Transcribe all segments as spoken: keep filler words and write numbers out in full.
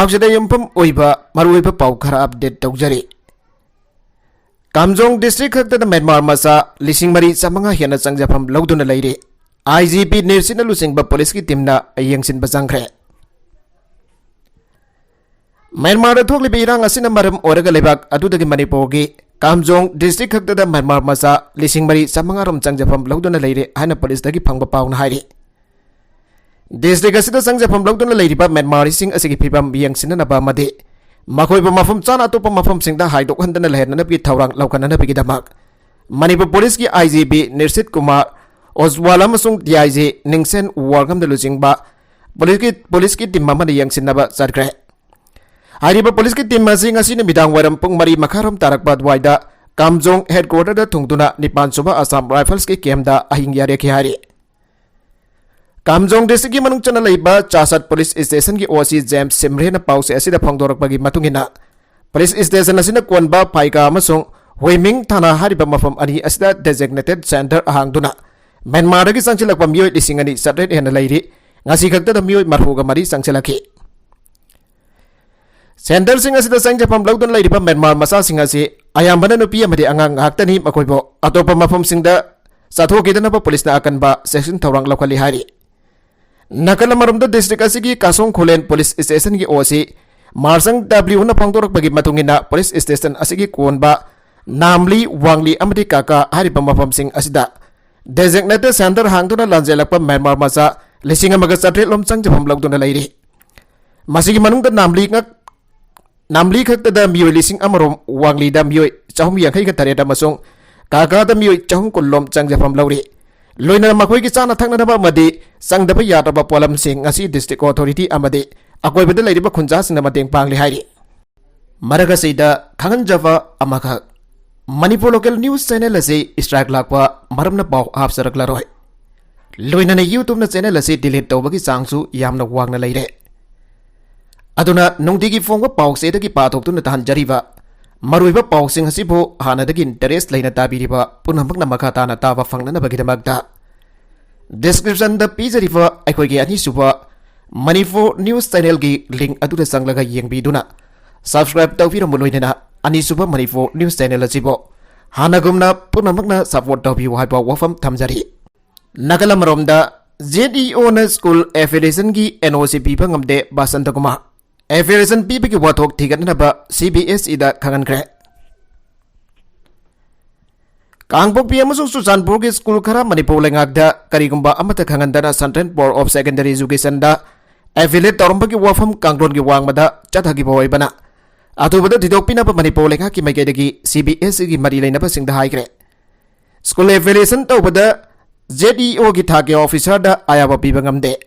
ꯄꯥꯎꯁꯤꯗ ꯌꯨꯝꯐꯝ ꯑꯣꯏꯕ ꯃꯔꯨꯑꯣꯏꯕ ꯄꯥꯎ ꯈꯔ ꯑꯞꯗꯦꯠ ꯇꯧꯖꯔꯤ꯫ ꯀꯥꯝꯖꯣꯡ ꯗꯤꯁꯇ꯭ꯔꯤꯛ ꯈꯛꯇꯗ ꯃ꯭ꯌꯥꯟꯃꯥꯔ ꯃꯆꯥ ꯂꯤꯁꯤꯡ ꯃꯔꯤ ꯆꯥꯃꯉꯥ ꯍꯦꯟꯅ ꯆꯪꯖꯐꯝ ꯂꯧꯗꯨꯅ ꯂꯩꯔꯤ꯫ ꯑꯥꯏ ꯖꯤ ꯄꯤ ꯅꯤꯔꯁꯤꯠꯅ ꯂꯨꯆꯤꯡꯕ ꯄꯨꯂꯤꯁꯀꯤ ꯇꯤꯝꯅ ꯌꯦꯡꯁꯤꯟꯕ ꯆꯪꯈ꯭ꯔꯦ꯫ ꯃ꯭ꯌꯥꯟꯃꯥꯔꯗ ꯊꯣꯛꯂꯤꯕ ꯏꯔꯥꯡ ꯑꯁꯤꯅ ꯃꯔꯝ ꯑꯣꯏꯔꯒ ꯂꯩꯕꯥꯛ ꯑꯗꯨꯗꯒꯤ ꯃꯅꯤꯄꯨꯔꯒꯤ ꯀꯥꯝꯖꯣꯡ ꯗꯤꯁꯇ꯭ꯔꯤꯛ ꯈꯛꯇꯗ ꯃ꯭ꯌꯥꯟꯃꯥꯔ ꯃꯆꯥ ꯂꯤꯁꯤꯡ ꯃꯔꯤ ꯆꯥꯃꯉꯥ ꯔꯣꯝ ꯆꯪꯖꯐꯝ ꯂꯧꯗꯨꯅ ꯂꯩꯔꯦ ꯍꯥꯏꯅ ꯄꯨꯂꯤꯁꯇꯒꯤ ꯐꯪꯕ ꯄꯥꯎꯅ ꯍꯥꯏꯔꯤ꯫ ꯗꯤꯁꯇ꯭ꯔꯤꯛ ꯑꯁꯤꯗ ꯆꯪꯖꯐꯝ ꯂꯧꯗꯨꯅ ꯂꯩꯔꯤꯕ ꯃ꯭ꯌꯥꯟꯃꯥꯔꯤꯁꯤꯡ ꯑꯁꯤꯒꯤ ꯐꯤꯕꯝ ꯌꯦꯡꯁꯤꯟꯅꯅꯕ ꯑꯃꯗꯤ ꯃꯈꯣꯏꯕꯨ ꯃꯐꯝ ꯆꯥꯅ ꯑꯇꯣꯞꯄ ꯃꯐꯝꯁꯤꯡꯗ ꯍꯥꯏꯗꯣꯛꯍꯟꯗꯅ ꯂꯩꯍꯟꯅꯕꯒꯤ ꯊꯧꯔꯥꯡ ꯂꯧꯈꯠꯅꯅꯕꯒꯤꯗꯃꯛ ꯃꯅꯤꯄꯨꯔ ꯄꯨꯂꯤꯁꯀꯤ ꯑꯥꯏ ꯖꯤ ꯄꯤ ꯅꯤꯔꯁꯤꯠ ꯀꯨꯃꯥꯔ ꯑꯣꯁꯋꯥꯜ ꯑꯃꯁꯨꯡ ꯗꯤ ꯑꯥꯏ ꯖꯤ ꯅꯤꯡꯁꯦꯟ ꯋꯥꯔꯒꯝꯅ ꯂꯨꯆꯤꯡꯕ ꯄꯨꯂꯤꯁꯀꯤ, ꯄꯨꯂꯤꯁꯀꯤ ꯇꯤꯝ ꯑꯃꯅ ꯌꯦꯡꯁꯤꯟꯅꯕ ꯆꯠꯈ꯭ꯔꯦ꯫ ꯍꯥꯏꯔꯤꯕ ꯄꯨꯂꯤꯁꯀꯤ ꯇꯤꯝ ꯑꯁꯤ ꯉꯁꯤ ꯅꯨꯃꯤꯗꯥꯡ ꯋꯥꯏꯔꯝ ꯄꯨꯡ ꯃꯔꯤ ꯃꯈꯥꯏꯔꯣꯝ ꯇꯥꯔꯛꯄ ꯑꯗꯨꯋꯥꯏꯗ ꯀꯥꯝꯖꯣꯡ ꯍꯦꯗꯀ꯭ꯋꯥꯇꯔꯗ ꯊꯨꯡꯗꯨꯅ ꯅꯤꯄꯥꯟ ꯁꯨꯕ ꯑꯁꯥꯝ ꯔꯥꯏꯐꯜꯁꯀꯤ ꯀꯦꯝꯗ ꯑꯍꯤꯡ ꯌꯥꯔꯦꯛꯈꯤ ꯍꯥꯏꯔꯤ꯫ ꯀꯥꯝꯖꯣꯡ ꯗꯤꯁꯇ꯭ꯔꯤꯛꯀꯤ ꯃꯅꯨꯡ ꯆꯟꯅ ꯂꯩꯕ ꯆꯥꯁꯠ ꯄꯨꯂꯤꯁ ꯁ꯭ꯇꯦꯁꯟꯒꯤ ꯑꯣ ꯁꯤ ꯖꯦꯝꯁ ꯁꯤꯝꯔꯦꯅ ꯄꯥꯎꯆꯦ ꯑꯁꯤꯗ ꯐꯣꯡꯗꯣꯔꯛꯄꯒꯤ ꯃꯇꯨꯡ ꯏꯟꯅ, ꯄꯨꯂꯤꯁ ꯁ꯭ꯇꯦꯁꯟ ꯑꯁꯤꯅ ꯀꯣꯟꯕ ꯐꯥꯏꯒꯥ ꯑꯃꯁꯨꯡ ꯍꯨꯏꯃꯤꯡ ꯊꯥꯅꯥ ꯍꯥꯏꯔꯤꯕ ꯃꯐꯝ ꯑꯅꯤ ꯑꯁꯤꯗ ꯗꯦꯖꯤꯒꯅꯦꯇꯦꯗ ꯁꯦꯟꯇꯔ ꯍꯥꯡꯗꯨꯅ ꯃ꯭ꯌꯥꯟꯃꯥꯔꯗꯒꯤ ꯆꯪꯁꯤꯜꯂꯛꯄ ꯃꯤꯑꯣꯏ ꯂꯤꯁꯤꯡ ꯑꯅꯤ ꯆꯥꯇ꯭ꯔꯦꯠ ꯍꯦꯟꯅ ꯂꯩꯔꯤ꯫ ꯉꯁꯤ ꯈꯛꯇꯗ ꯃꯤꯑꯣꯏ ꯃꯔꯤꯐꯨꯒ ꯃꯔꯤ ꯆꯪꯁꯤꯜꯂꯛꯈꯤ꯫ ꯁꯦꯟꯇꯔꯁꯤꯡ ꯑꯁꯤꯗ ꯆꯪꯖꯐꯝ ꯂꯧꯗꯨꯅ ꯂꯩꯔꯤꯕ ꯃ꯭ꯌꯥꯟꯃꯥꯔ ꯃꯆꯥꯁꯤꯡ ꯑꯁꯤ ꯑꯌꯥꯝꯕꯅ ꯅꯨꯄꯤ ꯑꯃꯗꯤ ꯑꯉꯥꯡ ꯉꯥꯛꯇꯅꯤ꯫ ꯃꯈꯣꯏꯕꯨ ꯑꯇꯣꯞꯄ ꯃꯐꯝꯁꯤꯡꯗ ꯆꯠꯊꯣꯛꯈꯤꯗꯅꯕ ꯄꯨꯂꯤꯁꯅ ꯑꯀꯟꯕ ꯆꯦꯛꯁꯤꯟ ꯊꯧꯔꯥꯡ ꯂꯧꯈꯠꯂꯤ ꯍꯥꯏꯔꯤ꯫ ꯅꯥꯀꯜ ꯑꯃꯔꯣꯝꯗ, ꯗꯤꯁꯇ꯭ꯔꯤꯛ ꯑꯁꯤꯒꯤ ꯀꯥꯁꯣꯡ ꯈꯨꯂꯦꯟ ꯄꯨꯂꯤꯁ ꯁ꯭ꯇꯦꯁꯟꯒꯤ ꯑꯣ ꯁꯤ ꯃꯥꯔꯁꯪ ꯗꯕ꯭ꯂꯤꯎꯅ ꯐꯣꯡꯗꯣꯔꯛꯄꯒꯤ ꯃꯇꯨꯡ ꯏꯟꯅ, ꯄꯨꯂꯤꯁ ꯁ꯭ꯇꯦꯁꯟ ꯑꯁꯤꯒꯤ ꯀꯣꯟꯕ ꯅꯥꯝꯂꯤ, ꯋꯥꯡꯂꯤ ꯑꯃꯗꯤ ꯀꯥꯀꯥ ꯍꯥꯏꯔꯤꯕ ꯃꯐꯝꯁꯤꯡ ꯑꯁꯤꯗ ꯗꯦꯖꯤꯒꯅꯦꯇꯦꯗ ꯁꯦꯟꯇꯔ ꯍꯥꯡꯗꯨꯅ ꯂꯥꯟꯖꯦꯜꯂꯛꯄ ꯃ꯭ꯌꯥꯟꯃꯥꯔ ꯃꯆꯥ ꯂꯤꯁꯤꯡ ꯑꯃꯒ ꯆꯥꯇ꯭ꯔꯦꯠ ꯂꯣꯝ ꯆꯪꯖꯐꯝ ꯂꯧꯗꯨꯅ ꯂꯩꯔꯤ꯫ ꯃꯁꯤꯒꯤ ꯃꯅꯨꯡꯗ ꯅꯥꯝꯂꯤ ꯉꯛ-, ꯅꯥꯝꯂꯤ ꯈꯛꯇꯗ ꯃꯤꯑꯣꯏ ꯂꯤꯁꯤꯡ ꯑꯃ ꯔꯣꯝ, ꯋꯥꯡꯂꯤꯗ ꯃꯤꯑꯣꯏ ꯆꯍꯨꯝ ꯌꯥꯡꯈꯩꯒ ꯇꯔꯦꯠ ꯑꯃꯁꯨꯡ ꯀꯥꯀꯥꯗ ꯃꯤꯑꯣꯏ ꯆꯍꯨꯝ ꯀꯨꯟ ꯂꯣꯝ ꯆꯪꯖꯐꯝ ꯂꯧꯔꯤ꯫ ꯂꯣꯏꯅꯅ ꯃꯈꯣꯏꯒꯤ ꯆꯥꯅ ꯊꯛꯅꯅꯕ ꯑꯃꯗꯤ ꯆꯪꯗꯕ ꯌꯥꯗ꯭ꯔꯕ ꯄꯣꯠꯂꯝꯁꯤꯡ ꯉꯁꯤ ꯗꯤꯁꯇ꯭ꯔꯤꯛ ꯑꯣꯊꯣꯔꯤꯇꯤ ꯑꯃꯗꯤ ꯑꯀꯣꯏꯕꯗ ꯂꯩꯔꯤꯕ ꯈꯨꯟꯖꯥꯁꯤꯡꯅ ꯃꯇꯦꯡ ꯄꯥꯡꯂꯤ ꯍꯥꯏꯔꯤ꯫ ꯃꯔꯛ ꯑꯁꯤꯗ ꯈꯪꯍꯟꯖꯕ ꯑꯃꯈꯛ, ꯃꯅꯤꯄꯨꯔ ꯂꯣꯀꯦꯜ ꯅ꯭ꯌꯨꯁ ꯆꯦꯅꯦꯜ ꯑꯁꯤ ꯁ꯭ꯇ꯭ꯔꯥꯏꯛ ꯂꯥꯛꯄ ꯃꯔꯝꯅ ꯄꯥꯎ ꯍꯥꯞꯆꯔꯛꯂꯔꯣꯏ꯫ ꯂꯣꯏꯅꯅ YouTube ꯅ ꯆꯦꯅꯦꯜ ꯑꯁꯤ ꯗꯤꯂꯤꯠ ꯇꯧꯕꯒꯤ ꯆꯥꯡꯁꯨ ꯌꯥꯝꯅ ꯋꯥꯡꯅ ꯂꯩꯔꯦ꯫ ꯑꯗꯨꯅ ꯅꯨꯡꯇꯤꯒꯤ ꯐꯣꯡꯕ ꯄꯥꯎꯆꯦꯗꯒꯤ ꯄꯥꯊꯣꯛꯇꯨꯅ ꯇꯥꯍꯟꯖꯔꯤꯕ ꯃꯔꯨꯑꯣꯏꯕ ꯄꯥꯎꯁꯤꯡ ꯑꯁꯤꯕꯨ ꯍꯥꯟꯅꯗꯒꯤ ꯏꯟꯇꯔꯦꯁ ꯂꯩꯅ ꯇꯥꯕꯤꯔꯤꯕ ꯄꯨꯝꯅꯃꯛꯅ ꯃꯈꯥ ꯇꯥꯅ ꯇꯥꯕ ꯐꯪꯅꯅꯕꯒꯤꯗꯃꯛꯇ ꯗꯤꯁꯀ꯭ꯔꯤꯞꯁꯟꯗ ꯄꯤꯖꯔꯤꯕ ꯑꯩꯈꯣꯏꯒꯤ ꯑꯅꯤꯁꯨꯕ ꯃꯅꯤꯄꯨꯔ ꯅ꯭ꯌꯨꯁ ꯆꯦꯅꯦꯜꯒꯤ ꯂꯤꯡ ꯑꯗꯨꯗ ꯆꯪꯂꯒ ꯌꯦꯡꯕꯤꯗꯨꯅ ꯁꯕꯁꯀ꯭ꯔꯥꯏꯕ ꯇꯧꯕꯤꯔꯝꯕ ꯂꯣꯏꯅꯅ ꯑꯅꯤꯁꯨꯕ ꯃꯅꯤꯄꯨꯔ ꯅ꯭ꯌꯨꯁ ꯆꯦꯅꯦꯜ ꯑꯁꯤꯕꯨ ꯍꯥꯟꯅꯒꯨꯝꯅ ꯄꯨꯝꯅꯃꯛꯅ ꯁꯄꯣꯔꯠ ꯇꯧꯕꯤꯌꯨ ꯍꯥꯏꯕ ꯋꯥꯐꯝ ꯊꯝꯖꯔꯤ꯫ ꯅꯥꯀꯜ ꯑꯃꯔꯣꯝꯗ, ꯖꯦꯠ ꯏ ꯑꯣꯅ ꯁ꯭ꯀꯨꯜ ꯑꯦꯐꯤꯂꯤꯌꯦꯁꯟꯒꯤ ꯑꯦꯟ ꯑꯣ ꯁꯤ ꯄꯤꯕ ꯉꯝꯗꯦ, ꯕꯁꯟꯇ ꯀꯨꯃꯥꯔ꯫ ꯑꯦꯐꯤꯂꯤꯌꯦꯁꯟ ꯄꯤꯕꯒꯤ ꯋꯥꯊꯣꯛ ꯊꯤꯒꯠꯅꯅꯕ ꯁꯤ ꯕꯤ ꯑꯦꯁ ꯏꯗ ꯈꯪꯍꯟꯈ꯭ꯔꯦ꯫ ꯀꯥꯡꯄꯣꯛꯄꯤ ꯑꯃꯁꯨꯡ ꯆꯨꯔꯆꯥꯟꯄꯨꯔꯒꯤ ꯁ꯭ꯀꯨꯜ ꯈꯔ ꯃꯅꯤꯄꯨꯔ ꯂꯩꯉꯥꯛꯇ ꯀꯔꯤꯒꯨꯝꯕ ꯑꯃꯠꯇ ꯈꯪꯍꯟꯗꯅ Central Board of Secondary Educationꯗ ꯑꯦꯐꯤꯂꯦꯠ ꯇꯧꯔꯝꯕꯒꯤ ꯋꯥꯐꯝ ꯀꯥꯡꯂꯣꯟꯒꯤ ꯋꯥꯡꯃꯗ ꯆꯠꯊꯈꯤꯕ ꯑꯣꯏꯕꯅ, ꯑꯊꯨꯕꯗ ꯊꯤꯗꯣꯛꯄꯤꯅꯕ ꯃꯅꯤꯄꯨꯔ ꯂꯩꯉꯥꯛꯀꯤ ꯃꯥꯏꯀꯩꯗꯒꯤ ꯁꯤ ꯕꯤ ꯑꯦꯁ ꯏꯒꯤ ꯃꯔꯤ ꯂꯩꯅꯕꯁꯤꯡꯗ ꯍꯥꯏꯈ꯭ꯔꯦ꯫ ꯁ꯭ꯀꯨꯜ ꯑꯦꯐꯤꯂꯤꯌꯦꯁꯟ ꯇꯧꯕꯗ ꯖꯦꯠ ꯏ ꯑꯣꯒꯤ ꯊꯥꯛꯀꯤ ꯑꯣꯐꯤꯁꯥꯔꯗ ꯑꯌꯥꯕ ꯄꯤꯕ ꯉꯝꯗꯦ꯫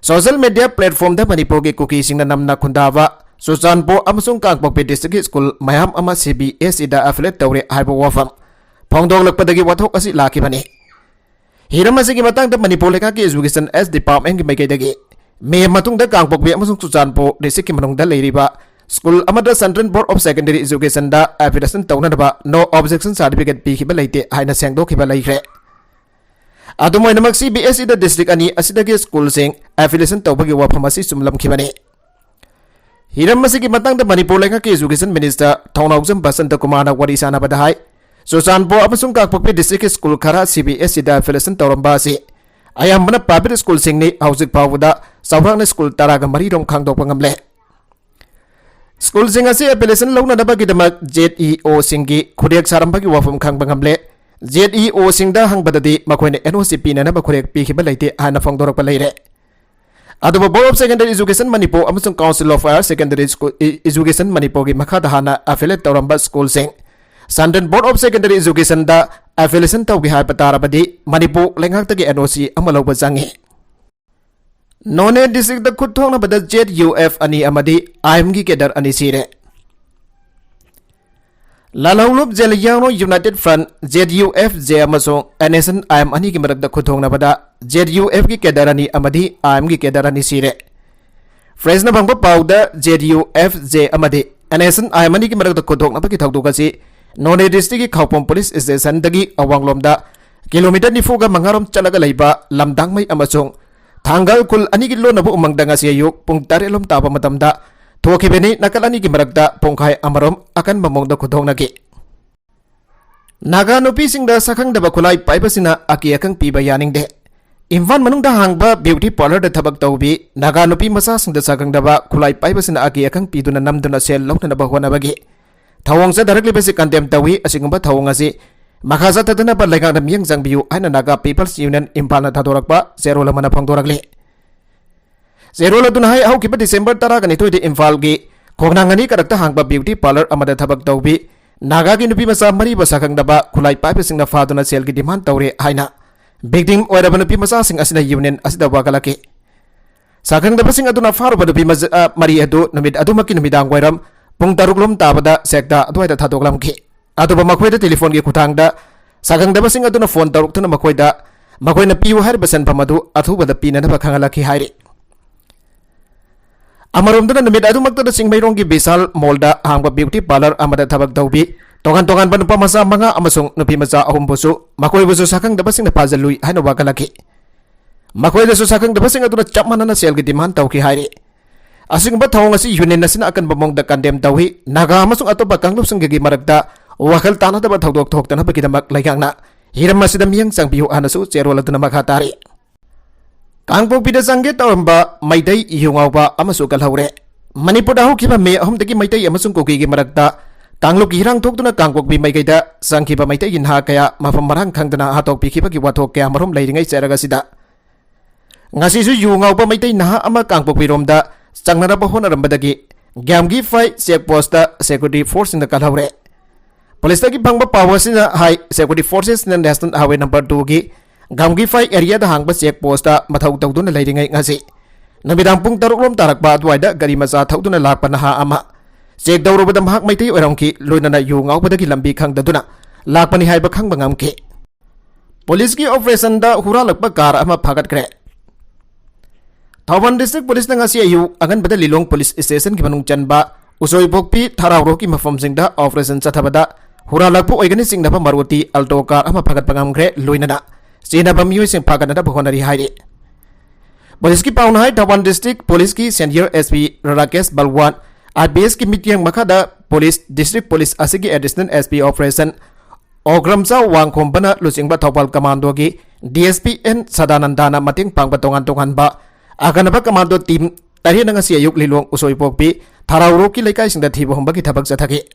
ꯁꯣꯁꯤꯌꯦꯜ ꯃꯤꯗꯤꯌꯥ ꯄ꯭ꯂꯦꯠꯐꯣꯔꯝꯗ ꯃꯅꯤꯄꯨꯔꯒꯤ ꯀꯨꯀꯤꯁꯤꯡꯅ ꯅꯝꯅ ꯈꯨꯟꯗꯥꯕ ꯆꯨꯔꯆꯥꯟꯄꯨꯔ ꯑꯃꯁꯨꯡ ꯀꯥꯡꯄꯣꯛꯄꯤ ꯗꯤꯁꯇ꯭ꯔꯤꯛꯀꯤ ꯁ꯭ꯀꯨꯜ ꯃꯌꯥꯝ ꯑꯃ ꯁꯤ ꯕꯤ ꯑꯦꯁ ꯏꯗ ꯑꯦꯐꯤꯂꯦꯠ ꯇꯧꯔꯦ ꯍꯥꯏꯕ ꯋꯥꯐꯝ ꯐꯣꯡꯗꯣꯛꯂꯛꯄꯗꯒꯤ ꯋꯥꯊꯣꯛ ꯑꯁꯤ ꯂꯥꯛꯈꯤꯕꯅꯤ꯫ ꯍꯤꯔꯝ ꯑꯁꯤꯒꯤ ꯃꯇꯥꯡꯗ ꯃꯅꯤꯄꯨꯔ ꯂꯩꯉꯥꯛꯀꯤ ꯑꯦꯖꯨꯀꯦꯁꯟ ꯑꯦꯁ ꯗꯤꯄꯥꯔꯠꯃꯦꯟꯒꯤ ꯃꯥꯏꯀꯩꯗꯒꯤ ꯃꯦ ꯃꯇꯨꯡꯗ ꯀꯥꯡꯄꯣꯛꯄꯤ ꯑꯃꯁꯨꯡ ꯆꯨꯔꯆꯥꯟꯄꯨꯔ ꯗꯤꯁꯇ꯭ꯔꯤꯛꯀꯤ ꯃꯅꯨꯡꯗ ꯂꯩꯔꯤꯕ ꯁ꯭ꯀꯨꯜ ꯑꯃꯗ Central Board of Secondary Educationꯗ ꯑꯦꯐꯤꯂꯤꯌꯦꯁꯟ ꯇꯧꯅꯅꯕ no objection certificate ꯄꯤꯈꯤꯕ ꯂꯩꯇꯦ ꯍꯥꯏꯅ ꯁꯦꯡꯗꯣꯛꯈꯤꯕ ꯂꯩꯈ꯭ꯔꯦ꯫ ꯑꯗꯨꯝ ꯑꯣꯏꯅꯃꯛ, ꯁꯤ ꯕꯤ ꯑꯦꯁ ꯏꯗ ꯗꯤꯁꯇ꯭ꯔꯤꯛ ꯑꯅꯤ ꯑꯁꯤꯗꯒꯤ ꯁ꯭ꯀꯨꯜꯁꯤꯡ ꯑꯦꯐꯤꯂꯤꯌꯦꯁꯟ ꯇꯧꯕꯒꯤ ꯋꯥꯐꯝ ꯑꯁꯤ ꯆꯨꯝꯂꯝꯈꯤꯕꯅꯤ꯫ ꯍꯤꯔꯝ ꯑꯁꯤꯒꯤ ꯃꯇꯥꯡꯗ ꯃꯅꯤꯄꯨꯔ ꯂꯩꯉꯥꯛꯀꯤ ꯑꯦꯖꯨꯀꯦꯁꯟ ꯃꯤꯅꯤꯁꯇꯔ ꯊꯧꯅꯥꯎꯖꯝ ꯕꯁꯟꯇ ꯀꯨꯃꯥꯔꯅ ꯋꯥꯔꯤ ꯁꯥꯟꯅꯕꯗ ꯍꯥꯏ, ꯆꯨꯔꯆꯥꯟꯄꯨꯔ ꯑꯃꯁꯨꯡ ꯀꯥꯡꯄꯣꯛꯄꯤ ꯗꯤꯁꯇ꯭ꯔꯤꯛꯀꯤ ꯁ꯭ꯀꯨꯜ ꯈꯔ ꯁꯤ ꯕꯤ ꯑꯦꯁ ꯏꯗ ꯑꯦꯐꯤꯂꯤꯌꯦꯁꯟ ꯇꯧꯔꯝꯕ ꯑꯁꯤ ꯑꯌꯥꯝꯕꯅ ꯄ꯭ꯔꯥꯏꯚꯦꯠ ꯁ꯭ꯀꯨꯜꯁꯤꯡꯅꯤ, ꯍꯧꯖꯤꯛ ꯐꯥꯎꯕꯗ ꯆꯥꯎꯔꯥꯛꯅ ꯁ꯭ꯀꯨꯜ ꯇꯔꯥꯒ ꯃꯔꯤ ꯔꯣꯝ ꯈꯪꯗꯣꯛꯄ ꯉꯝꯂꯦ꯫ ꯁ꯭ꯀꯨꯜꯁꯤꯡ ꯑꯁꯤ ꯑꯦꯐꯤꯂꯤꯌꯦꯁꯟ ꯂꯧꯅꯅꯕꯒꯤꯗꯃꯛ ꯖꯦꯠ ꯏ ꯑꯣꯁꯤꯡꯒꯤ ꯈꯨꯠꯌꯦꯛ ꯁꯥꯔꯝꯕꯒꯤ ꯋꯥꯐꯝ ꯈꯪꯕ ꯉꯝꯂꯦ꯫ ꯖꯦꯠ ꯏ ꯑꯣꯁꯤꯡꯗ ꯍꯪꯕꯗꯗꯤ ꯃꯈꯣꯏꯅ ꯑꯦꯟ ꯑꯣ ꯁꯤ ꯄꯤꯅꯅꯕ ꯈꯨꯠꯌꯦꯛ ꯄꯤꯈꯤꯕ ꯂꯩꯇꯦ ꯍꯥꯏꯅ ꯐꯣꯡꯗꯣꯔꯛꯄ ꯂꯩꯔꯦ꯫ ꯑꯗꯨꯕꯨ Board of Secondary Education Manipur ꯑꯃꯁꯨꯡ Council of Higher Secondary School, E-, Education ꯃꯅꯤꯄꯨꯔꯒꯤ ꯃꯈꯥꯗ ꯍꯥꯟꯅ ꯑꯦꯐꯤꯂꯦꯠ ꯇꯧꯔꯝꯕ ꯁ꯭ꯀꯨꯜꯁꯤꯡ Central Board of Secondary Educationꯗ ꯑꯦꯐꯤꯂꯤꯌꯦꯁꯟ ꯇꯧꯒꯦ ꯍꯥꯏꯕ ꯇꯥꯔꯕꯗꯤ ꯃꯅꯤꯄꯨꯔ ꯂꯩꯉꯥꯛꯇꯒꯤ ꯑꯦꯟ ꯑꯣ ꯁꯤ ꯑꯃ ꯂꯧꯕ ꯆꯪꯏ꯫ ꯅꯣꯅꯦ ꯗꯤꯁꯇ꯭ꯔꯤꯛꯇ ꯈꯨꯠ ꯊꯣꯛꯅꯕꯗ ꯖꯦꯠ ꯌꯨ ꯑꯦꯐ ꯑꯅꯤ ꯑꯃꯗꯤ ꯑꯥꯏ ꯑꯦꯝꯒꯤ ꯀꯦꯗꯔ ꯑꯅꯤ ꯁꯤꯔꯦ꯫ Lalhouluap Zeliangrong united front, Z U F J, ꯑꯃꯁꯨꯡ N S N I M ꯑꯅꯤꯒꯤ ꯃꯔꯛꯇ ꯈꯨꯠ ꯊꯣꯛꯅꯕꯗ ꯖꯦꯠ ꯌꯨ ꯑꯦꯐꯀꯤ ꯀꯦꯗꯔ ꯑꯅꯤ ꯑꯃꯗꯤ ꯑꯥꯏ ꯑꯦꯝꯒꯤ ꯀꯦꯗꯔ ꯑꯅꯤ ꯁꯤꯔꯦ꯫ ꯄ꯭ꯔꯦꯁꯅ ꯐꯪꯕ ꯄꯥꯎꯗ, ꯖꯦꯠ ꯌꯨ ꯑꯦꯐ ꯖꯦ ꯑꯃꯗꯤ N S N I M ꯑꯅꯤꯒꯤ ꯃꯔꯛꯇ ꯈꯨꯠ ꯊꯣꯛꯅꯕꯒꯤ ꯊꯧꯗꯣꯛ ꯑꯁꯤ ꯅꯣꯅꯦ ꯗꯤꯁꯇ꯭ꯔꯤꯛꯀꯤ ꯈꯥꯎꯄꯝ ꯄꯨꯂꯤꯁ ꯁ꯭ꯇꯦꯁꯟꯗꯒꯤ ꯑꯋꯥꯡꯂꯣꯝꯗ ꯀꯤꯂꯣꯃꯤꯇꯔ ꯅꯤꯐꯨꯒ ꯃꯉꯥ ꯔꯣꯝ ꯆꯠꯂꯒ ꯂꯩꯕ ꯂꯝꯗꯥꯡꯃꯩ ꯑꯃꯁꯨꯡ ꯊꯥꯡꯒꯜ ꯈꯨꯜ ꯑꯅꯤꯒꯤ ꯂꯣꯟꯅꯕ ꯎꯃꯪꯗ ꯉꯁꯤ ꯑꯌꯨꯛ ꯄꯨꯡ ꯇꯔꯦꯠ ꯂꯣꯝ ꯇꯥꯕ ꯃꯇꯝꯗ ꯊꯣꯛꯈꯤꯕꯅꯤ꯫ ꯅꯥꯀꯜ ꯑꯅꯤꯒꯤ ꯃꯔꯛꯇ ꯄꯨꯡꯈꯥꯏ ꯑꯃꯔꯣꯝ ꯑꯀꯟꯕ ꯃꯑꯣꯡꯗ ꯈꯨꯗꯣꯡꯅꯈꯤ꯫ ꯅꯥꯒꯥ ꯅꯨꯄꯤꯁꯤꯡꯗ ꯁꯛꯈꯪꯗꯕ ꯈꯨꯠꯂꯥꯏ ꯄꯥꯏꯕꯁꯤꯅ ꯑꯀꯤ ꯑꯈꯪ ꯄꯤꯕ ꯌꯥꯅꯤꯡꯗꯦ꯫ ꯏꯝꯐꯥꯜ ꯃꯅꯨꯡꯗ ꯍꯥꯡꯕ ꯕ꯭ꯌꯨꯇꯤ ꯄꯥꯔꯂꯔꯗ ꯊꯕꯛ ꯇꯧꯕꯤ ꯅꯥꯒꯥ ꯅꯨꯄꯤ ꯃꯆꯥꯁꯤꯡꯗ ꯁꯛꯈꯪꯗꯕ ꯈꯨꯠꯂꯥꯏ ꯄꯥꯏꯕꯁꯤꯅ ꯑꯀꯤ ꯑꯈꯪ ꯄꯤꯗꯨꯅ ꯅꯝꯗꯨꯅ ꯁꯦꯜ ꯂꯧꯅꯅꯕ ꯍꯣꯠꯅꯕꯒꯤ ꯊꯧꯑꯣꯡ ꯆꯠꯊꯔꯛꯂꯤꯕꯁꯤ ꯀꯟꯗꯦꯝ ꯇꯧꯏ꯫ ꯑꯁꯤꯒꯨꯝꯕ ꯊꯧꯑꯣꯡ ꯑꯁꯤ ꯃꯈꯥ ꯆꯠꯊꯗꯅꯕ ꯂꯩꯉꯥꯛꯅ ꯃꯤꯠꯌꯦꯡ ꯆꯪꯕꯤꯌꯨ ꯍꯥꯏꯅ ꯅꯥꯒꯥ ꯄꯤꯄꯜꯁ ꯌꯨꯅꯤꯌꯟ ꯏꯝꯐꯥꯜꯅ ꯊꯥꯗꯣꯔꯛꯄ ꯆꯦꯔꯣꯜ ꯑꯃꯅ ꯐꯣꯡꯗꯣꯔꯛꯂꯤ꯫ ꯆꯦꯔꯣꯜ ꯑꯗꯨꯅ ꯍꯥꯏ, ꯍꯧꯈꯤꯕ ꯗꯤꯁꯦꯝꯕꯔ ꯇꯔꯥꯒ ꯅꯤꯊꯣꯏꯗ ꯏꯝꯐꯥꯜꯒꯤ ꯈꯣꯡꯅꯥꯡ ꯑꯅꯤ ꯀꯔꯛꯇ ꯍꯥꯡꯕ ꯕ꯭ꯌꯨꯇꯤ ꯄꯥꯔꯂꯔ ꯑꯃꯗ ꯊꯕꯛ ꯇꯧꯕꯤ ꯅꯥꯒꯥꯒꯤ ꯅꯨꯄꯤ ꯃꯆꯥ ꯃꯔꯤꯕꯨ ꯁꯛꯈꯪꯗꯕ ꯈꯨꯠꯂꯥꯏ ꯄꯥꯏꯕꯁꯤꯡꯅ ꯐꯥꯗꯨꯅ ꯁꯦꯜꯒꯤ ꯗꯤꯃꯥꯟ ꯇꯧꯔꯦ ꯍꯥꯏꯅ ꯚꯤꯛꯇꯤꯝ ꯑꯣꯏꯔꯕ ꯅꯨꯄꯤ ꯃꯆꯥꯁꯤꯡ ꯑꯁꯤꯅ ꯌꯨꯅꯤꯌꯟ ꯑꯁꯤꯗ ꯋꯥꯀꯠꯂꯛꯈꯤ꯫ ꯁꯛꯈꯪꯗꯕꯁꯤꯡ ꯑꯗꯨꯅ ꯐꯥꯔꯨꯕ ꯅꯨꯄꯤ ꯃꯆꯥ, ꯑ, ꯃꯔꯤ ꯑꯗꯨ ꯅꯨꯃꯤꯠ ꯑꯗꯨꯃꯛꯀꯤ ꯅꯨꯃꯤꯗꯥꯡ ꯋꯥꯏꯔꯝ ꯄꯨꯡ ꯇꯔꯨꯛ ꯂꯣꯝ ꯇꯥꯕꯗ ꯁꯦꯛꯇꯥ ꯑꯗꯨꯋꯥꯏꯗ ꯊꯥꯗꯣꯛꯂꯝꯈꯤ꯫ ꯑꯗꯨꯕꯨ ꯃꯈꯣꯏꯗ ꯇꯦꯂꯤꯐꯣꯟꯒꯤ ꯈꯨꯠꯊꯥꯡꯗ ꯁꯛꯈꯪꯗꯕꯁꯤꯡ ꯑꯗꯨꯅ ꯐꯣꯟ ꯇꯧꯔꯛꯇꯨꯅ ꯃꯈꯣꯏꯗ ꯃꯈꯣꯏꯅ ꯄꯤꯌꯨ ꯍꯥꯏꯔꯤꯕ ꯁꯦꯟꯐꯝ ꯑꯗꯨ ꯑꯊꯨꯕꯗ ꯄꯤꯅꯅꯕ ꯈꯪꯍꯜꯂꯛꯈꯤ ꯍꯥꯏꯔꯤ꯫ ꯑꯃꯔꯣꯝꯗꯅ ꯅꯨꯃꯤꯠ ꯑꯗꯨꯃꯛꯇꯗ ꯆꯤꯡꯃꯩꯔꯣꯡꯒꯤ ꯕꯤꯁꯥꯜ ꯃꯣꯜꯗ ꯍꯥꯡꯕ ꯕ꯭ꯌꯨꯇꯤ ꯄꯥꯔꯂꯔ ꯑꯃꯗ ꯊꯕꯛ ꯇꯧꯕꯤ ꯇꯣꯉꯥꯟ ꯇꯣꯉꯥꯟꯕ ꯅꯨꯄꯥ ꯃꯆꯥ ꯃꯉꯥ ꯑꯃꯁꯨꯡ ꯅꯨꯄꯤ ꯃꯆꯥ ꯑꯍꯨꯝꯕꯨꯁꯨ ꯃꯈꯣꯏꯕꯨꯁꯨ ꯁꯛꯈꯪꯗꯕꯁꯤꯡꯅ ꯐꯥꯖꯤꯜꯂꯨꯏ ꯍꯥꯏꯅ ꯋꯥꯀꯠꯂꯛꯈꯤ꯫ ꯃꯈꯣꯏꯗꯁꯨ ꯁꯛꯈꯪꯗꯕꯁꯤꯡ ꯑꯗꯨꯅ ꯆꯞ ꯃꯥꯟꯅꯅ ꯁꯦꯜꯒꯤ ꯗꯤꯃꯥꯟ ꯇꯧꯈꯤ ꯍꯥꯏꯔꯤ꯫ ꯑꯁꯤꯒꯨꯝꯕ ꯊꯧꯑꯣꯡ ꯑꯁꯤ ꯌꯨꯅꯤꯌꯟ ꯑꯁꯤꯅ ꯑꯀꯟꯕ ꯃꯑꯣꯡꯗ ꯀꯟꯗꯦꯝ ꯇꯧꯏ꯫ ꯅꯥꯒꯥ ꯑꯃꯁꯨꯡ ꯑꯇꯣꯞꯄ ꯀꯥꯡꯂꯨꯞꯁꯤꯡꯒꯤ ꯃꯔꯛꯇ ꯋꯥꯈꯜ ꯇꯥꯅꯗꯕ ꯊꯧꯗꯣꯛ ꯊꯣꯛꯇꯅꯕꯒꯤꯗꯃꯛ ꯂꯩꯉꯥꯛꯅ ꯍꯤꯔꯝ ꯑꯁꯤꯗ ꯃꯤꯠꯌꯦꯡ ꯆꯪꯕꯤꯌꯨ ꯍꯥꯏꯅꯁꯨ ꯆꯦꯔꯣꯜ ꯑꯗꯨꯅ ꯃꯈꯥ ꯇꯥꯔꯤ꯫ ꯀꯥꯡꯄꯣꯛꯄꯤꯗ ꯆꯪꯒꯦ ꯇꯧꯔꯝꯕ ꯃꯩꯇꯩ ꯌꯨ ꯉꯥꯎꯕ ꯑꯃꯁꯨ ꯀꯜꯍꯧꯔꯦ꯫ ꯃꯅꯤꯄꯨꯔꯗ ꯍꯧꯈꯤꯕ ꯃꯦ ꯑꯍꯨꯝꯗꯒꯤ ꯃꯩꯇꯩ ꯑꯃꯁꯨꯡ ꯀꯨꯀꯤꯒꯤ ꯃꯔꯛꯇ ꯀꯥꯡꯂꯨꯞꯀꯤ ꯏꯔꯥꯡ ꯊꯣꯛꯇꯨꯅ ꯀꯥꯡꯄꯣꯛꯄꯤ ꯃꯥꯏꯀꯩꯗ ꯆꯪꯈꯤꯕ ꯃꯩꯇꯩꯒꯤ ꯅꯍꯥ ꯀꯌꯥ ꯃꯐꯝ ꯃꯔꯥꯡ ꯈꯪꯗꯅ ꯍꯥꯠꯇꯣꯛꯄꯤꯈꯤꯕꯒꯤ ꯋꯥꯊꯣꯛ ꯀꯌꯥ ꯃꯔꯨꯝ ꯂꯩꯔꯤꯉꯩ ꯆꯩꯔꯛ ꯑꯁꯤꯗ ꯉꯁꯤꯁꯨ ꯌꯨ ꯉꯥꯎꯕ ꯃꯩꯇꯩ ꯅꯍꯥ ꯑꯃ ꯀꯥꯡꯄꯣꯛꯄꯤꯔꯣꯝꯗ ꯆꯪꯅꯅꯕ ꯍꯣꯠꯅꯔꯝꯕꯗꯒꯤ ꯒ꯭ꯌꯥꯝꯒꯤ ꯐꯥꯏ ꯆꯦꯛ ꯄꯣꯁꯇ ꯁꯦꯀ꯭ꯌꯨꯔꯤꯇꯤ ꯐꯣꯔꯁꯁꯤꯡꯅ ꯀꯜꯍꯧꯔꯦ꯫ ꯄꯨꯂꯤꯁꯇꯒꯤ ꯐꯪꯕ ꯄꯥꯎ ꯑꯁꯤꯅ ꯍꯥꯏ, ꯁꯦꯀ꯭ꯌꯨꯔꯤꯇꯤ ꯐꯣꯔꯁꯦꯁꯅ ꯅꯦꯁꯅꯦꯜ ꯍꯥꯏꯋꯦ ꯅꯝꯕꯔ ꯇꯨꯒꯤ ꯒꯝꯒꯤꯐꯥꯏ ꯑꯦꯔꯤꯌꯥꯗ ꯍꯥꯡꯕ ꯆꯦꯛ ꯄꯣꯁꯇ ꯃꯊꯧ ꯇꯧꯗꯨꯅ ꯂꯩꯔꯤꯉꯩ ꯉꯁꯤ ꯅꯨꯃꯤꯗꯥꯡ ꯄꯨꯡ ꯇꯔꯨꯛ ꯂꯣꯝ ꯇꯥꯔꯛꯄ ꯑꯗꯨꯋꯥꯏꯗ ꯒꯥꯔꯤ ꯃꯆꯥ ꯊꯧꯗꯨꯅ ꯂꯥꯛꯄ ꯅꯍꯥ ꯑꯃ ꯆꯦꯛ ꯇꯧꯔꯨꯕꯗ ꯃꯍꯥꯛ ꯃꯩꯇꯩ ꯑꯣꯏꯔꯝꯈꯤ꯫ ꯂꯣꯏꯅꯅ ꯌꯨ ꯉꯥꯎꯕꯗꯒꯤ ꯂꯝꯕꯤ ꯈꯪꯗꯗꯨꯅ ꯂꯥꯛꯄꯅꯤ ꯍꯥꯏꯕ ꯈꯪꯕ ꯉꯝꯈꯤ꯫ ꯄꯨꯂꯤꯁꯀꯤ ꯑꯣꯄꯔꯦꯁꯟꯗ ꯍꯨꯔꯥꯜꯂꯛꯄ ꯀꯥꯔ ꯑꯃ ꯐꯥꯒꯠꯈ꯭ꯔꯦ꯫ ꯊꯧꯕꯥꯜ ꯗꯤꯁꯇ꯭ꯔꯤꯛ ꯄꯨꯂꯤꯁꯅ ꯉꯁꯤ ꯑꯌꯨꯛ ꯑꯉꯟꯕꯗ ꯂꯤꯂꯣꯡ ꯄꯨꯂꯤꯁ ꯁ꯭ꯇꯦꯁꯟꯒꯤ ꯃꯅꯨꯡ ꯆꯟꯕ ꯎꯆꯣꯏꯄꯣꯛꯄꯤ, ꯊꯔꯥꯎꯔꯣꯛꯀꯤ ꯃꯐꯝꯁꯤꯡꯗ ꯑꯣꯄꯔꯦꯁꯟ ꯆꯠꯊꯕꯗ ꯍꯨꯔꯥꯜꯂꯛꯄ ꯑꯣꯏꯒꯅꯤ ꯆꯤꯡꯅꯕ ꯃꯔꯨꯇꯤ ꯑꯜꯇꯣ ꯀꯥꯔ ꯑꯃ ꯐꯥꯒꯠꯄ ꯉꯝꯈ꯭ꯔꯦ꯫ ꯂꯣꯏꯅꯅ ꯆꯦꯟꯅꯕ ꯃꯤꯑꯣꯏꯁꯤꯡ ꯐꯥꯒꯠꯅꯅꯕ ꯍꯣꯠꯅꯔꯤ ꯍꯥꯏꯔꯤ꯫ ꯄꯨꯂꯤꯁꯀꯤ ꯄꯥꯎꯅ ꯍꯥꯏ, ꯊꯧꯕꯥꯜ ꯗꯤꯁꯇ꯭ꯔꯤꯛ ꯄꯨꯂꯤꯁꯀꯤ senior S P Rakesh Balwan, I P ꯑꯦꯁꯀꯤ ꯃꯤꯠꯌꯦꯡ ꯃꯈꯥꯗ ꯄꯨꯂꯤꯁ, ꯗꯤꯁꯇ꯭ꯔꯤꯛ ꯄꯨꯂꯤꯁ ꯑꯁꯤꯒꯤ additional S P operation Ogramcha ꯋꯥꯡꯈꯣꯝꯕꯅ ꯂꯨꯆꯤꯡꯕ Thoubal ꯀꯃꯥꯟꯗꯣꯒꯤ D S P N ꯁꯗꯥꯅꯟꯗꯅ ꯃꯇꯦꯡ ꯄꯥꯡꯕ ꯇꯣꯉꯥꯟ ꯇꯣꯉꯥꯟꯕ ꯑꯈꯟꯅꯕ ꯀꯃꯥꯟꯗꯣ ꯇꯤꯝ ꯇꯔꯦꯠꯅ ꯉꯁꯤ ꯑꯌꯨꯛ ꯂꯤꯂꯣꯡ ꯎꯁꯣꯏꯄꯣꯛꯄꯤ ꯊꯔꯥꯎꯔꯣꯛꯀꯤ ꯂꯩꯀꯥꯏꯁꯤꯡꯗ ꯊꯤꯕ ꯍꯨꯝꯕꯒꯤ ꯊꯕꯛ ꯆꯠꯊꯈꯤ꯫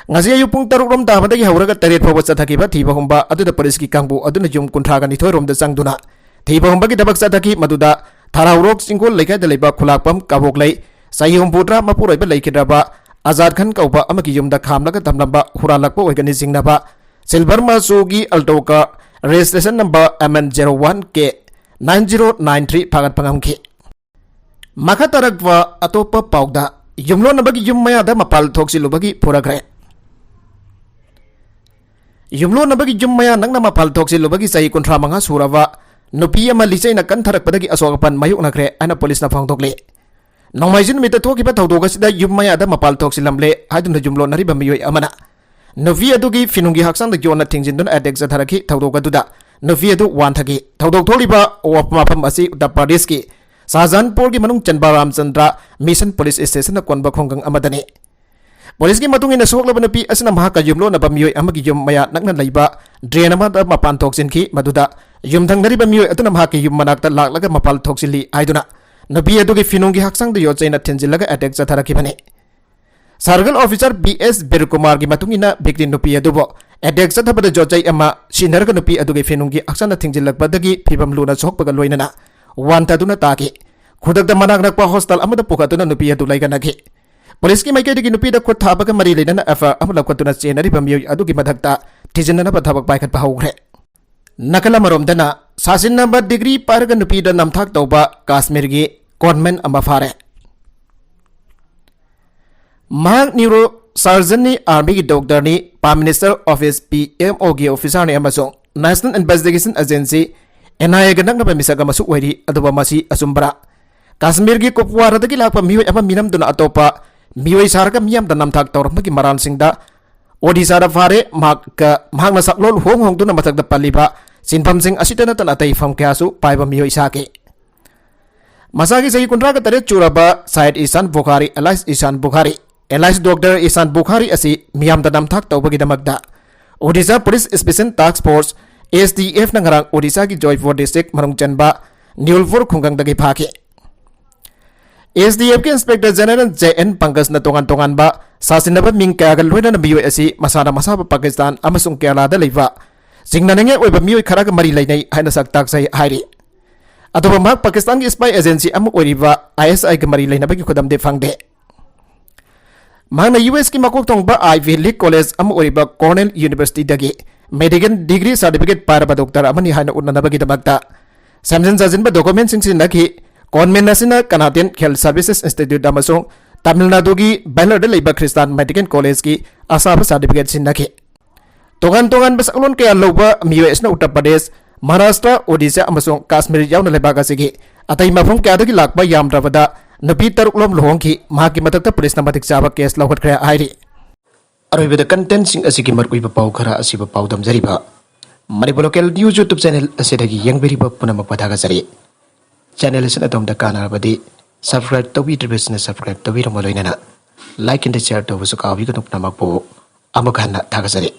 ꯉꯁꯤ ꯑꯌꯨꯛ ꯄꯨꯡ ꯇꯔꯨꯛ ꯔꯣꯝ ꯇꯥꯕꯗꯒꯤ ꯍꯧꯔꯒ ꯇꯔꯦꯠ ꯐꯥꯎꯕ ꯆꯠꯊꯈꯤꯕ ꯊꯤꯕ ꯍꯨꯝꯕ ꯑꯗꯨꯗ ꯄꯨꯂꯤꯁꯀꯤ ꯀꯥꯡꯕꯨ ꯑꯗꯨꯅ ꯌꯨꯝ ꯀꯨꯟꯊ꯭ꯔꯥꯒ ꯅꯤꯊꯣꯏ ꯔꯣꯝꯗ ꯆꯪꯗꯨꯅ ꯊꯤꯕ ꯍꯨꯝꯕꯒꯤ ꯊꯕꯛ ꯆꯠꯊꯈꯤ꯫ ꯃꯗꯨꯗ ꯊꯔꯥꯎꯔꯣꯛ ꯆꯤꯡꯒꯣꯜ ꯂꯩꯀꯥꯏꯗ ꯂꯩꯕ ꯈꯨꯂꯥꯛꯄꯝ ꯀꯕꯣꯛꯂꯩ, ꯆꯍꯤ ꯍꯨꯝꯐꯨꯇꯔꯥ ꯃꯄꯨꯔꯣꯏꯕ ꯂꯩꯈꯤꯗ꯭ꯔꯕ ꯑꯖꯥꯗ ꯈꯥꯟ ꯀꯧꯕ ꯑꯃꯒꯤ ꯌꯨꯝꯗ ꯈꯥꯝꯂꯒ ꯊꯝꯂꯝꯕ ꯍꯨꯔꯥꯜꯂꯛꯄ ꯑꯣꯏꯒꯅꯤ ꯆꯤꯡꯅꯕ ꯁꯤꯜꯚꯔ ꯃꯆꯨꯒꯤ Alto car, registration number M N zero one K nine zero nine three ꯐꯥꯒꯠꯄ ꯉꯝꯈꯤ꯫ ꯃꯈꯥ ꯇꯥꯔꯛꯄ ꯑꯇꯣꯞꯄ ꯄꯥꯎꯗ, ꯌꯨꯝꯂꯣꯟꯅꯕꯒꯤ ꯌꯨꯝ ꯃꯌꯥꯗ ꯃꯄꯥꯜ ꯊꯣꯛꯆꯤꯜꯂꯨꯕꯒꯤ ꯐꯨꯔꯈ꯭ꯔꯦ꯫ ꯌꯨꯝꯂꯣꯟꯅꯕꯒꯤ ꯌꯨꯝ ꯃꯌꯥ ꯅꯛꯅ ꯃꯄꯥꯜ ꯊꯣꯛꯆꯤꯜꯂꯨꯕꯒꯤ ꯆꯍꯤ ꯀꯨꯟꯊ꯭ꯔꯥ ꯃꯉꯥ ꯁꯨꯔꯕ ꯅꯨꯄꯤ ꯑꯃ ꯂꯤꯆꯩꯅ ꯀꯟꯊꯔꯛꯄꯗꯒꯤ ꯑꯁꯣꯛ ꯑꯄꯟ ꯃꯥꯌꯣꯛꯅꯈ꯭ꯔꯦ ꯍꯥꯏꯅ ꯄꯨꯂꯤꯁꯅ ꯐꯣꯡꯗꯣꯛꯂꯤ꯫ ꯅꯣꯡꯃꯥꯏꯖꯤꯡ ꯅꯨꯃꯤꯠꯇ ꯊꯣꯛꯈꯤꯕ ꯊꯧꯗꯣꯛ ꯑꯁꯤꯗ ꯌꯨꯝ ꯃꯌꯥꯗ ꯃꯄꯥꯜ ꯊꯣꯛꯆꯤꯜꯂꯝꯂꯦ ꯍꯥꯏꯗꯨꯅ ꯌꯨꯝꯂꯣꯟꯅꯔꯤꯕ ꯃꯤꯑꯣꯏ ꯑꯃꯅ ꯅꯨꯄꯤ ꯑꯗꯨꯒꯤ ꯐꯤꯅꯨꯡꯒꯤ ꯍꯛꯆꯥꯡꯗ ꯌꯣꯠꯅ ꯊꯤꯡꯖꯤꯟꯗꯨꯅ ꯑꯦꯇꯦꯛ ꯆꯠꯊꯔꯛꯈꯤ꯫ ꯊꯧꯗꯣꯛ ꯑꯗꯨꯗ ꯅꯨꯄꯤ ꯑꯗꯨ ꯋꯥꯟꯊꯈꯤ꯫ ꯊꯧꯗꯣꯛ ꯊꯣꯛꯂꯤꯕ ꯃꯐꯝ ꯑꯁꯤ ꯎꯠꯇꯔ ꯄ꯭ꯔꯗꯦꯁꯀꯤ ꯁꯥꯍꯖꯥꯟꯄꯨꯔꯒꯤ ꯃꯅꯨꯡ ꯆꯟꯕ ꯔꯥꯝꯆꯟꯗ꯭ꯔ ꯃꯤꯁꯟ ꯄꯨꯂꯤꯁ ꯁ꯭ꯇꯦꯁꯟꯅ ꯀꯣꯟꯕ ꯈꯨꯡꯒꯪ ꯑꯃꯗꯅꯤ꯫ ꯄꯨꯂꯤꯁꯀꯤ ꯃꯇꯨꯡ ꯏꯟꯅ, ꯁꯣꯛꯂꯕ ꯅꯨꯄꯤ ꯑꯁꯤꯅ ꯃꯍꯥꯛꯀ ꯌꯨꯝꯂꯣꯟꯅꯕ ꯃꯤꯑꯣꯏ ꯑꯃꯒꯤ ꯌꯨꯝ ꯃꯌꯥ ꯅꯛꯅ ꯂꯩꯕ ꯗ꯭ꯔꯦꯟ ꯑꯃꯗ ꯃꯄꯥꯟ ꯊꯣꯛꯆꯤꯟꯈꯤ꯫ ꯃꯗꯨꯗ ꯌꯨꯝꯊꯪꯅꯔꯤꯕ ꯃꯤꯑꯣꯏ ꯑꯗꯨꯅ ꯃꯍꯥꯛꯀꯤ ꯌꯨꯝ ꯃꯅꯥꯛꯇ ꯂꯥꯛꯂꯒ ꯃꯄꯥꯜ ꯊꯣꯛꯆꯤꯜꯂꯤ ꯍꯥꯏꯗꯨꯅ ꯅꯨꯄꯤ ꯑꯗꯨꯒꯤ ꯐꯤꯅꯨꯡꯒꯤ ꯍꯛꯆꯥꯡꯗ ꯌꯣꯠ ꯆꯩꯅ ꯊꯤꯟꯖꯤꯜꯂꯒ ꯑꯦꯇꯦꯛ ꯆꯠꯊꯔꯛꯈꯤꯕꯅꯤ꯫ ꯁꯥꯔꯀꯜ ꯑꯣꯐꯤꯁꯥꯔ ꯕꯤ ꯑꯦꯁ ꯕꯤꯔꯀꯨꯃꯥꯔꯒꯤ ꯃꯇꯨꯡ ꯏꯟꯅ, ꯚꯤꯛꯇꯤꯝ ꯅꯨꯄꯤ ꯑꯗꯨꯕꯨ ꯑꯦꯇꯦꯛ ꯆꯠꯊꯕꯗ ꯌꯣꯠ ꯆꯩ ꯑꯃ ꯁꯤꯟꯅꯔꯒ ꯅꯨꯄꯤ ꯑꯗꯨꯒꯤ ꯐꯤꯅꯨꯡꯒꯤ ꯍꯛꯆꯥꯡꯗ ꯊꯤꯡꯖꯤꯜꯂꯛꯄꯗꯒꯤ ꯐꯤꯕꯝ ꯂꯨꯅ ꯁꯣꯛꯄꯒ ꯂꯣꯏꯅꯅ ꯋꯥꯟꯊꯗꯨꯅ ꯇꯥꯈꯤ꯫ ꯈꯨꯗꯛꯇ ꯃꯅꯥꯛ ꯅꯛꯄ ꯍꯣꯁꯄꯤꯇꯥꯜ ꯑꯃꯗ ꯄꯨꯈꯠꯇꯨꯅ ꯅꯨꯄꯤ ꯑꯗꯨ ꯂꯥꯏꯀꯠꯅꯈꯤ꯫ ꯄꯨꯂꯤꯁꯀꯤ ꯃꯥꯏꯀꯩꯗꯒꯤ ꯅꯨꯄꯤꯗ ꯈꯨꯠ ꯊꯥꯕꯒ ꯃꯔꯤ ꯂꯩꯅꯅ ꯑꯦꯐ ꯑꯥꯏ ꯑꯥꯔ ꯑꯃ ꯂꯧꯈꯠꯇꯨꯅ ꯆꯦꯟꯅꯔꯤꯕ ꯃꯤꯑꯣꯏ ꯑꯗꯨꯒꯤ ꯃꯊꯛꯇ ꯊꯤꯖꯤꯟꯅꯅꯕ ꯊꯕꯛ ꯄꯥꯏꯈꯠꯄ ꯍꯧꯈ꯭ꯔꯦ꯫ ꯅꯥꯀꯜ ꯑꯃꯔꯣꯝꯗꯅ, ꯁꯥꯁꯤꯟꯅꯕ ꯗꯤꯒ꯭ꯔꯤ ꯄꯥꯏꯔꯒ ꯅꯨꯄꯤꯗ ꯅꯝꯊꯥꯛ ꯇꯧꯕ ꯀꯥꯁꯃꯤꯔꯒꯤ ꯀꯣꯟꯃꯦꯟ ꯑꯃ ꯐꯥꯔꯦ꯫ ꯃꯍꯥꯛ ꯅ꯭ꯌꯨꯔꯣ ꯁꯔꯖꯟꯅꯤ, ꯑꯥꯔꯃꯤꯒꯤ ꯗꯣꯛꯇꯔꯅꯤ, prime minister office, P M ꯑꯣꯒꯤ ꯑꯣꯐꯤꯁꯥꯔꯅꯤ ꯑꯃꯁꯨꯡ national investigation agency, N I ꯑꯦꯒ ꯅꯛꯅꯕ ꯃꯤꯁꯛ ꯑꯃꯁꯨ ꯑꯣꯏꯔꯤ꯫ ꯑꯗꯨꯕꯨ ꯃꯁꯤ ꯑꯆꯨꯝꯕꯔꯥ? ꯀꯥꯁꯃꯤꯔꯒꯤ ꯀꯨꯞꯋꯥꯔꯥꯗꯒꯤ ꯂꯥꯛꯄ ꯃꯤꯑꯣꯏ ꯑꯃ ꯃꯤꯅꯝꯗꯨꯅ ꯑꯇꯣꯞꯄ ꯃꯤꯑꯣꯏ ꯁꯥꯔꯒ ꯃꯤꯌꯥꯝꯗ ꯅꯝꯊꯥꯛ ꯇꯧꯔꯝꯕꯒꯤ ꯃꯔꯥꯜꯁꯤꯡꯗ ꯑꯣꯗꯤꯁꯥꯗ ꯐꯥꯔꯦ꯫ ꯃꯍꯥꯛꯀ, ꯃꯍꯥꯛꯅ ꯁꯛꯂꯣꯟ ꯍꯣꯡ ꯍꯣꯡꯗꯨꯅ ꯃꯊꯛꯇ ꯄꯜꯂꯤꯕ ꯁꯤꯟꯐꯝꯁꯤꯡ ꯑꯁꯤꯇ ꯅꯠꯇꯅ ꯑꯇꯩ ꯐꯝ ꯀꯌꯥꯁꯨ ꯄꯥꯏꯕ ꯃꯤꯑꯣꯏ ꯁꯥꯈꯤ꯫ ꯃꯁꯥꯒꯤ ꯆꯍꯤ ꯀꯨꯟꯊ꯭ꯔꯥꯒ ꯇꯔꯦꯠ ꯆꯨꯔꯕ ꯁꯥꯏꯗ Ishan Bukhari, alias Ishan Bukhari, alias doctor Ishan Bukhari ꯑꯁꯤ ꯃꯤꯌꯥꯝꯗ ꯅꯝꯊꯥꯛ ꯇꯧꯕꯒꯤꯗꯃꯛꯇ Odisha police special task force, S T ꯑꯦꯐꯅ ꯉꯔꯥꯡ ꯑꯣꯗꯤꯁꯥꯒꯤ ꯖꯣꯏꯄꯨꯔ ꯗꯤꯁꯇ꯭ꯔꯤꯛ ꯃꯅꯨꯡ ꯆꯟꯕ ꯅꯤꯎꯜꯄꯨꯔ ꯈꯨꯡꯒꯪꯗꯒꯤ ꯐꯥꯈꯤ꯫ ꯑꯦꯁ ꯇꯤ ꯑꯦꯐꯀꯤ ꯏꯟꯁꯄꯦꯛꯇꯔ ꯖꯦꯅꯔꯦꯜ ꯖꯦ ꯑꯦꯟ ꯄꯪꯀꯖꯅ ꯇꯣꯉꯥꯟ ꯇꯣꯉꯥꯟꯕ ꯁꯥꯁꯤꯟꯅꯕ ꯃꯤꯡ ꯀꯌꯥꯒ ꯂꯣꯏꯅꯅ ꯃꯤꯑꯣꯏ ꯑꯁꯤ ꯃꯁꯥꯅ ꯃꯁꯥꯕꯨ ꯄꯥꯀꯤꯁꯇꯥꯟ ꯑꯃꯁꯨꯡ ꯀꯦꯔꯂꯥꯗ ꯂꯩꯕ ꯆꯤꯡꯅꯅꯤꯡꯉꯥꯏ ꯑꯣꯏꯕ ꯃꯤꯑꯣꯏ ꯈꯔꯒ ꯃꯔꯤ ꯂꯩꯅꯩ ꯍꯥꯏꯅ ꯁꯛ ꯇꯥꯛꯆꯩ ꯍꯥꯏꯔꯤ꯫ ꯑꯗꯨꯕꯨ ꯃꯍꯥꯛ ꯄꯥꯀꯤꯁꯇꯥꯟꯒꯤ ꯁ꯭ꯄꯥꯏ ꯑꯦꯖꯦꯟꯁꯤ ꯑꯃ ꯑꯣꯏꯔꯤꯕ ꯑꯥꯏ ꯑꯦꯁ ꯑꯥꯏꯒ ꯃꯔꯤ ꯂꯩꯅꯕꯒꯤ ꯈꯨꯗꯝꯗꯤ ꯐꯪꯗꯦ꯫ ꯃꯍꯥꯛꯅ ꯌꯨ ꯑꯦꯁꯀꯤ ꯃꯀꯣꯛ ꯊꯣꯡꯕ ꯑꯥꯏ ꯚꯤ ꯂꯤꯒ ꯀꯣꯂꯦꯖ ꯑꯃ ꯑꯣꯏꯔꯤꯕ ꯀꯣꯔꯅꯦꯜ ꯌꯨꯅꯤꯚꯔꯁꯤꯇꯤꯗꯒꯤ ꯃꯦꯗꯤꯀꯦꯜ ꯗꯤꯒ꯭ꯔꯤ ꯁꯥꯔꯇꯤꯐꯤꯀꯦꯠ ꯄꯥꯏꯔꯕ ꯗꯣꯛꯇꯔ ꯑꯃꯅꯤ ꯍꯥꯏꯅ ꯎꯠꯅꯅꯕꯒꯤꯗꯃꯛꯇ ꯁꯦꯝꯖꯤꯟ ꯁꯥꯖꯤꯟꯕ ꯗꯣꯀꯨꯃꯦꯟꯁꯤꯡ ꯁꯤꯖꯤꯟꯅꯈꯤ꯫ ꯀꯣꯟꯃꯦꯟ ꯑꯁꯤꯅ ꯀꯅꯥꯗꯤꯌꯟ ꯍꯦꯜꯊ ꯁꯔꯚꯤꯁꯦꯁ ꯏꯟꯁꯇꯤꯇ꯭ꯌꯨꯠ ꯑꯃꯁꯨꯡ ꯇꯥꯃꯤꯜ ꯅꯥꯗꯨꯒꯤ ꯕꯦꯂꯔꯗ ꯂꯩꯕ ꯈ꯭ꯔꯤꯁꯇꯥꯟ ꯃꯦꯗꯤꯀꯦꯜ ꯀꯣꯂꯦꯖꯀꯤ ꯑꯁꯥꯕ ꯁꯥꯔꯇꯤꯐꯤꯀꯦꯠ ꯁꯤꯖꯤꯟꯅꯈꯤ꯫ ꯇꯣꯉꯥꯟ ꯇꯣꯉꯥꯟꯕ ꯁꯛꯂꯣꯟ ꯀꯌꯥ ꯂꯧꯕ ꯃꯤꯑꯣꯏ ꯑꯁꯤꯅ ꯎꯠꯇꯔ ꯄ꯭ꯔꯗꯦꯁ, ꯃꯍꯥꯔꯥꯁꯇ꯭ꯔ, ꯑꯣꯗꯤꯁꯥ ꯑꯃꯁꯨꯡ ꯀꯥꯁꯃꯤꯔ ꯌꯥꯎꯅ ꯂꯩꯕꯥꯛ ꯑꯁꯤꯒꯤ ꯑꯇꯩ ꯃꯐꯝ ꯀꯌꯥꯗꯒꯤ ꯂꯥꯛꯄ ꯌꯥꯝꯗ꯭ꯔꯕꯗ ꯅꯨꯄꯤ ꯇꯔꯨꯛ ꯂꯣꯝ ꯂꯨꯍꯣꯡꯈꯤ꯫ ꯃꯍꯥꯛꯀꯤ ꯃꯊꯛꯇ ꯄꯨꯂꯤꯁꯅ ꯃꯇꯤꯛ ꯆꯥꯕ ꯀꯦꯁ ꯂꯧꯈꯠꯈ꯭ꯔꯦ ꯍꯥꯏꯔꯤ꯫ ꯑꯔꯣꯏꯕꯗ ꯀꯟꯇꯦꯟꯁꯤꯡ ꯑꯁꯤꯒꯤ ꯃꯔꯨꯑꯣꯏꯕ ꯄꯥꯎ ꯈꯔ ꯑꯁꯤꯕꯨ ꯄꯥꯎꯗꯝꯖꯔꯤꯕ ꯃꯅꯤꯄꯨꯔ ꯂꯣꯀꯦꯜ ꯅ꯭ꯌꯨꯁ ꯌꯨꯇ꯭ꯌꯨꯕ ꯆꯦꯅꯦꯜ ꯑꯁꯤꯗꯒꯤ ꯌꯦꯡꯕꯤꯔꯤꯕ ꯄꯨꯝꯅꯃꯛꯄꯨ ꯊꯥꯒꯠꯆꯔꯤ꯫ ꯆꯦꯅꯦꯜ ꯑꯁꯤꯅ ꯑꯗꯣꯝꯗ ꯀꯥꯟꯅꯔꯕꯗꯤ ꯁꯕꯁꯀ꯭ꯔꯥꯏꯕ ꯇꯧꯕꯤꯗ꯭ꯔꯤꯕꯁꯤꯡꯅ ꯁꯕꯁꯀ꯭ꯔꯥꯏꯕ ꯇꯧꯕꯤꯔꯝꯕ ꯂꯣꯏꯅꯅ ꯂꯥꯏꯛ ꯑꯦꯟ ꯁꯤꯌꯔ ꯇꯧꯕꯁꯨ ꯀꯥꯎꯕꯤꯒꯅꯨ꯫ ꯄꯨꯝꯅꯃꯛꯄꯨ ꯑꯃꯨꯛ ꯍꯟꯅ ꯊꯥꯒꯠꯆꯔꯤ꯫